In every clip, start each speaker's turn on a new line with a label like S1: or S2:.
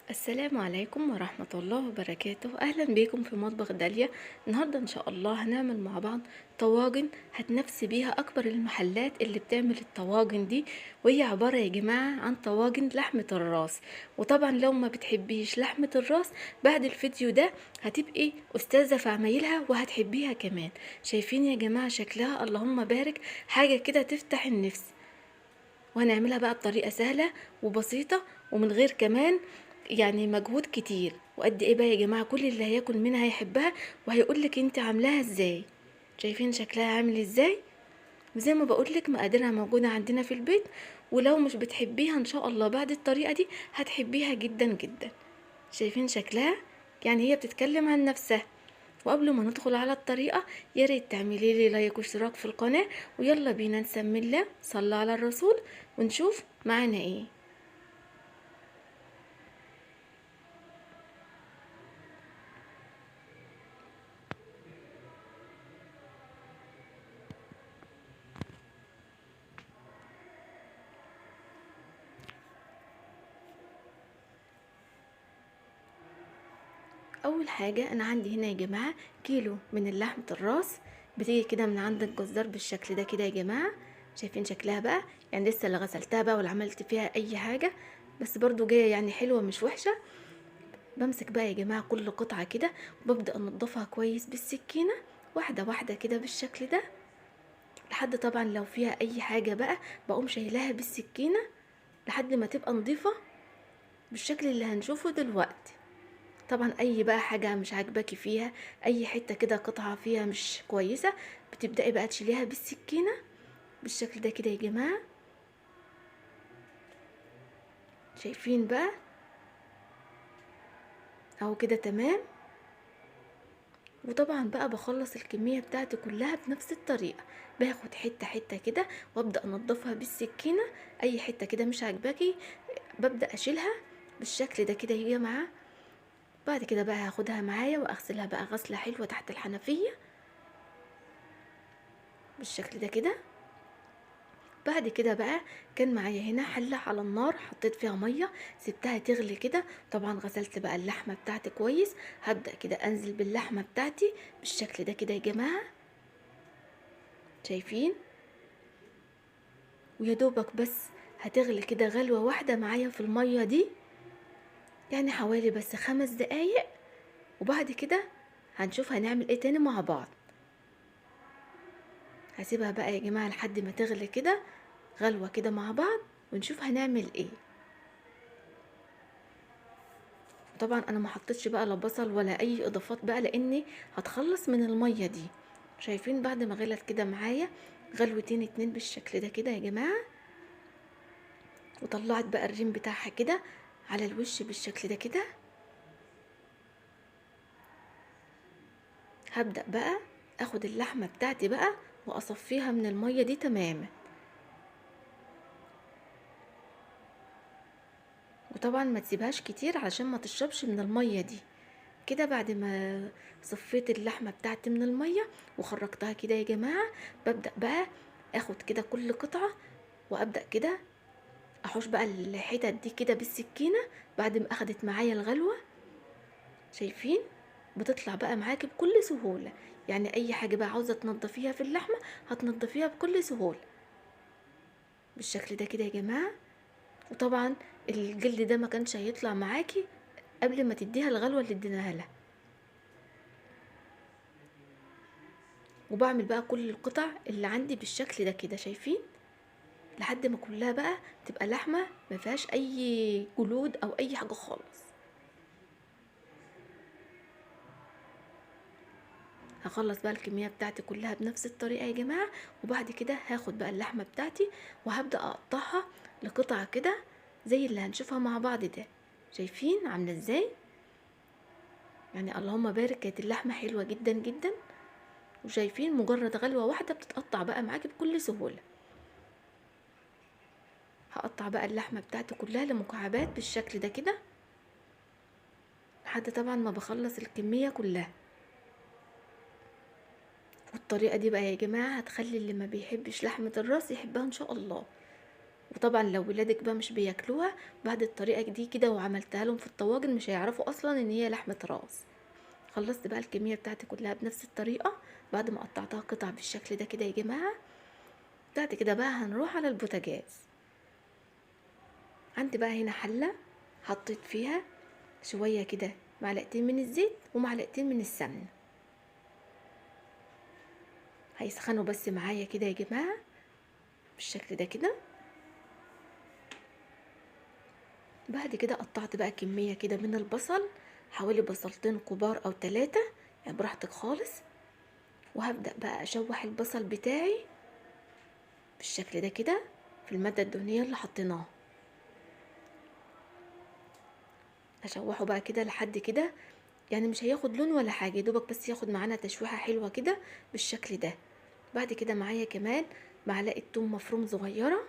S1: السلام عليكم ورحمة الله وبركاته. أهلا بيكم في مطبخ داليا. النهاردة إن شاء الله هنعمل مع بعض طواجن هتنافسي بيها أكبر المحلات اللي بتعمل الطواجن دي، وهي عبارة يا جماعة عن طواجن لحمة الراس. وطبعا لو ما بتحبيش لحمة الراس بعد الفيديو ده هتبقي أستاذة في عمايلها وهتحبيها كمان. شايفين يا جماعة شكلها؟ اللهم بارك، حاجة كده تفتح النفس. وهنعملها بقى بطريقة سهلة وبسيطة ومن غير كمان يعني مجهود كتير. وقد ايه بقى يا جماعة كل اللي هياكل منها هيحبها وهيقولك انت عاملاها ازاي. شايفين شكلها عامل ازاي؟ وزي ما بقولك مقاديرها موجودة عندنا في البيت، ولو مش بتحبيها ان شاء الله بعد الطريقة دي هتحبيها جدا جدا. شايفين شكلها؟ يعني هي بتتكلم عن نفسها. وقبل ما ندخل على الطريقة يا ريت تعملي لي لايك واشتراك في القناة، ويلا بينا نسمي الله، صلى على الرسول، ونشوف معانا ايه. اول حاجة انا عندي هنا يا جماعة كيلو من اللحمة الراس، بتيجي كده من عند الجزار بالشكل ده كده يا جماعة. شايفين شكلها بقى؟ يعني لسه لا غسلتها بقى ولا عملت فيها اي حاجة، بس برضو جاية يعني حلوة مش وحشة. بمسك بقى يا جماعة كل قطعه كده وببدا انضفها كويس بالسكينة، واحدة واحدة كده بالشكل ده، لحد طبعا لو فيها اي حاجة بقى بقوم شايلها بالسكينة لحد ما تبقى نظيفة بالشكل اللي هنشوفه دلوقتي. طبعا اي بقى حاجة مش عاجباكي فيها، اي حتة كده قطعه فيها مش كويسة، بتبداي بقى تشيليها بالسكينة بالشكل ده كده يا جماعة. شايفين بقى اهو كده تمام. وطبعا بقى بخلص الكمية بتاعتي كلها بنفس الطريقة، باخد حتة حتة كده وابدا انضفها بالسكينة. اي حتة كده مش عاجباكي ببدا اشيلها بالشكل ده كده يا جماعة. بعد كده بقى هاخدها معايا واغسلها بقى غسله حلوة تحت الحنفية بالشكل ده كده. بعد كده بقى كان معايا هنا حله على النار، حطيت فيها مية سبتها تغلي كده. طبعا غسلت بقى اللحمة بتاعتي كويس. هبدا كده انزل باللحمه بتاعتي بالشكل ده كده يا جماعة، شايفين؟ ويا دوبك بس هتغلي كده غلوه واحدة معايا في المية دي، يعني حوالي بس 5 دقايق. وبعد كده هنشوف هنعمل ايه تاني مع بعض. هسيبها بقى يا جماعة لحد ما تغلي كده غلوة كده مع بعض ونشوف هنعمل ايه. طبعا انا ما حطيتش بقى لا بصل ولا اي اضافات بقى، لاني هتخلص من المية دي. شايفين بعد ما غلت كده معايا غلوتين 2 بالشكل ده كده يا جماعة، وطلعت بقى الريم بتاعها كده على الوش بالشكل ده كده. هبدأ بقى اخد اللحمة بتاعتي بقى واصفيها من المية دي تماما. وطبعا ما تسيبهاش كتير علشان ما تشربش من المية دي كده. بعد ما صفيت اللحمة بتاعتي من المية وخرجتها كده يا جماعة، ببدأ بقى اخد كده كل قطعة وابدأ كده احوش بقى الحتت دي كده بالسكينة بعد ما اخدت معايا الغلوة. شايفين؟ بتطلع بقى معاكي بكل سهولة. يعني اي حاجة بقى عاوزة تنضفيها في اللحمة هتنضفيها بكل سهولة بالشكل ده كده يا جماعة. وطبعا الجلد ده ما كانش هيطلع معاكي قبل ما تديها الغلوة اللي اديناها لها. وبعمل بقى كل القطع اللي عندي بالشكل ده كده، شايفين؟ لحد ما كلها بقى تبقى لحمة ما فيهاش اي جلود او اي حاجة خالص. هخلص بقى الكمية بتاعتي كلها بنفس الطريقة يا جماعة. وبعد كده هاخد بقى اللحمة بتاعتي وهبدأ اقطعها لقطع كده زي اللي هنشوفها مع بعض ده. شايفين عاملة ازاي؟ يعني اللهم بارك، كانت اللحمة حلوة جدا جدا. وشايفين مجرد غلوة واحدة بتتقطع بقى معاكي بكل سهولة. هقطع بقى اللحمة بتاعتي كلها لمكعبات بالشكل ده كده لحد طبعا ما بخلص الكمية كلها. والطريقة دي بقى يا جماعة هتخلي اللي ما بيحبش لحمة الراس يحبها ان شاء الله. وطبعا لو ولادك بقى مش بياكلوها بعد الطريقة دي كده وعملتها لهم في الطواجن مش هيعرفوا اصلا ان هي لحمه راس. خلصت بقى الكمية بتاعتي كلها بنفس الطريقة بعد ما قطعتها قطع بالشكل ده كده يا جماعة. بعد كده بقى هنروح على البوتاجاز. عندي بقى هنا حله حطيت فيها شوية كده معلقتين من الزيت ومعلقتين من السمن، هيسخنوا بس معايا كده يا جماعة بالشكل ده كده. بعد كده قطعت بقى كمية كده من البصل، حوالي بصلتين كبار او 3 يعني براحتك خالص. وهبدأ بقى اشوح البصل بتاعي بالشكل ده كده في المادة الدهنية اللي حطيناها. هشوحه بقى كده لحد كده، يعني مش هياخد لون ولا حاجة، يدوبك بس ياخد معانا تشويحة حلوة كده بالشكل ده. بعد كده معايا كمان معلقة توم مفروم صغيرة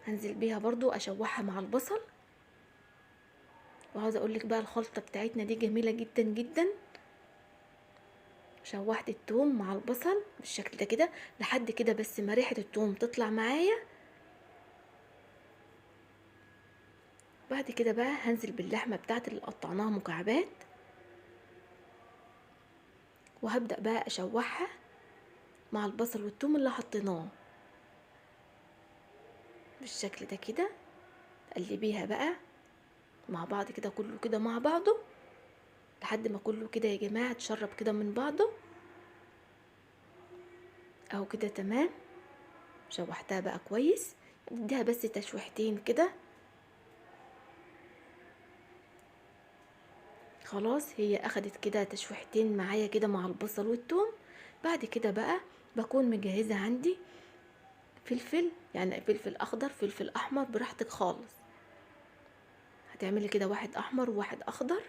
S1: هنزل بيها برضو اشوحها مع البصل. وعاوزة اقولك بقى الخلطة بتاعتنا دي جميلة جدا جدا. شوحت التوم مع البصل بالشكل ده كده لحد كده بس ما ريحة التوم تطلع معايا. بعد كده بقى هنزل باللحمة بتاعتي اللي قطعناها مكعبات، وهبدأ بقى اشوحها مع البصل والثوم اللي حطيناه بالشكل ده كده. تقلبيها بقى مع بعض كده كله كده مع بعضه لحد ما كله كده يا جماعة اتشرب كده من بعضه اهو كده تمام. شوحتها بقى كويس، اديها بس تشويحتين كده خلاص. هي اخدت كده تشويحتين معايا كده مع البصل والثوم. بعد كده بقى بكون مجهزة عندي فلفل، يعني فلفل اخضر فلفل احمر براحتك خالص. هتعملي كده واحد احمر وواحد اخضر،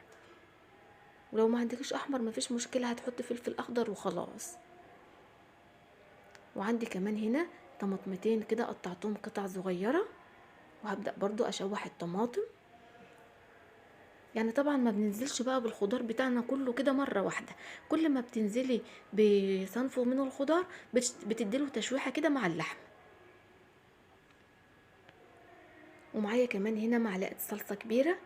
S1: ولو ما عندكش احمر مفيش مشكلة هتحطي فلفل اخضر وخلاص. وعندي كمان هنا طماطمتين كده قطعتهم قطع صغيرة، وهبدأ برضو اشوح الطماطم. يعني طبعا ما بننزلش بقى بالخضار بتاعنا كله كده مرة واحدة، كل ما بتنزلي بصنفه من الخضار بتديله تشويحة كده مع اللحم. ومعايا كمان هنا معلقة صلصة كبيرة.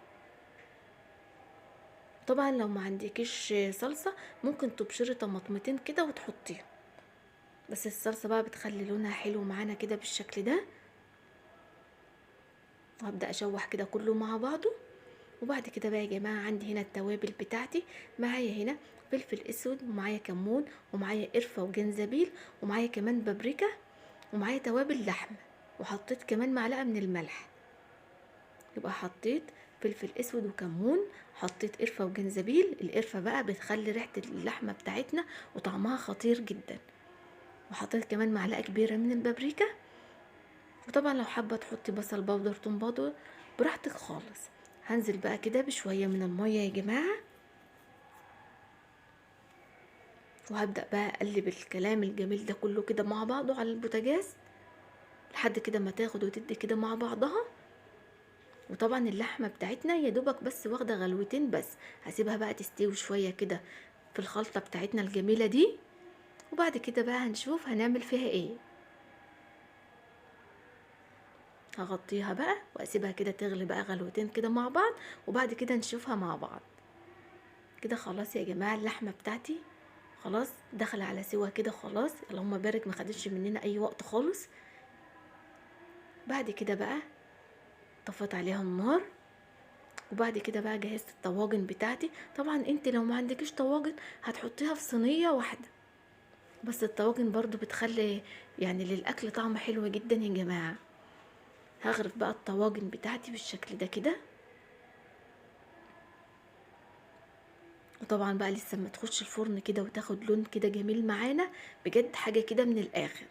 S1: طبعا لو ما عندكيش صلصة ممكن تبشري طماطمتين كده وتحطيهم، بس الصلصة بقى بتخلي لونها حلو معانا كده بالشكل ده. وهبدأ اشوح كده كله مع بعضه. وبعد كده بقى يا جماعة عندي هنا التوابل بتاعتي، معايا هنا فلفل اسود ومعايا كمون ومعايا قرفة وجنزبيل ومعايا كمان بابريكا ومعايا توابل لحم، وحطيت كمان معلقة من الملح. يبقى حطيت فلفل اسود وكمون، حطيت قرفة وجنزبيل. القرفة بقى بتخلي ريحة اللحمة بتاعتنا وطعمها خطير جدا. وحطيت كمان معلقة كبيرة من البابريكا. وطبعا لو حابة تحطي بصل بودر توم بودر براحتك خالص. هنزل بقى كده بشوية من المية يا جماعة، وهبدأ بقى اقلب الكلام الجميل ده كله كده مع بعضه على البوتاجاز لحد كده ما تاخد وتدي كده مع بعضها. وطبعا اللحمة بتاعتنا يا دوبك بس واخدة غلوتين بس، هسيبها بقى تستوي شوية كده في الخلطة بتاعتنا الجميلة دي، وبعد كده بقى هنشوف هنعمل فيها ايه. هغطيها بقى واسيبها كده تغلي بقى غلوتين كده مع بعض، وبعد كده نشوفها مع بعض كده. خلاص يا جماعة اللحمة بتاعتي خلاص دخل على سوا كده خلاص، اللهم بارك، ما خدتش مننا اي وقت خالص. بعد كده بقى طفت عليها النار، وبعد كده بقى جهزت الطواجن بتاعتي. طبعا انت لو ما عندكيش طواجن هتحطيها في صينية واحدة، بس الطواجن برضو بتخلي يعني للاكل طعم حلو جدا يا جماعة. هغرف بقى الطواجن بتاعتي بالشكل ده كده. وطبعا بقى لسه ما تخش الفرن كده وتاخد لون كده جميل معانا، بجد حاجة كده من الاخر.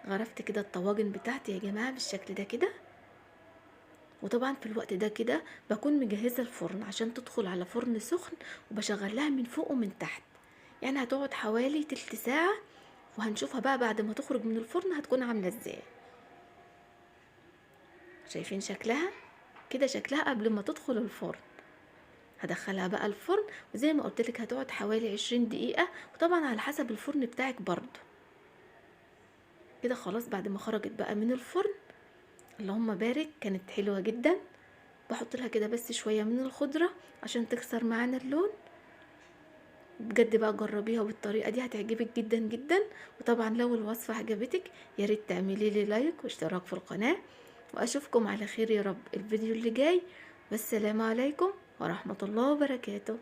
S1: غرفت كده الطواجن بتاعتي يا جماعة بالشكل ده كده. وطبعا في الوقت ده كده بكون مجهزة الفرن عشان تدخل على فرن سخن، وبشغلها من فوق ومن تحت، يعني هتقعد حوالي تلت ساعة، وهنشوفها بقى بعد ما تخرج من الفرن هتكون عاملة ازاي. شايفين شكلها كده، شكلها قبل ما تدخل الفرن. هدخلها بقى الفرن، وزي ما قلت لك هتقعد حوالي 20 دقيقة، وطبعا على حسب الفرن بتاعك برضو. كده خلاص بعد ما خرجت بقى من الفرن، اللهم بارك، كانت حلوة جدا. بحط لها كده بس شوية من الخضرة عشان تكسر معانا اللون. بجد بقى جربيها بالطريقة دي هتعجبك جدا جدا. وطبعا لو الوصفة عجبتك يا ريت تعملي لي لايك واشتراك في القناة، واشوفكم على خير يا رب الفيديو اللي جاي. والسلام عليكم ورحمة الله وبركاته.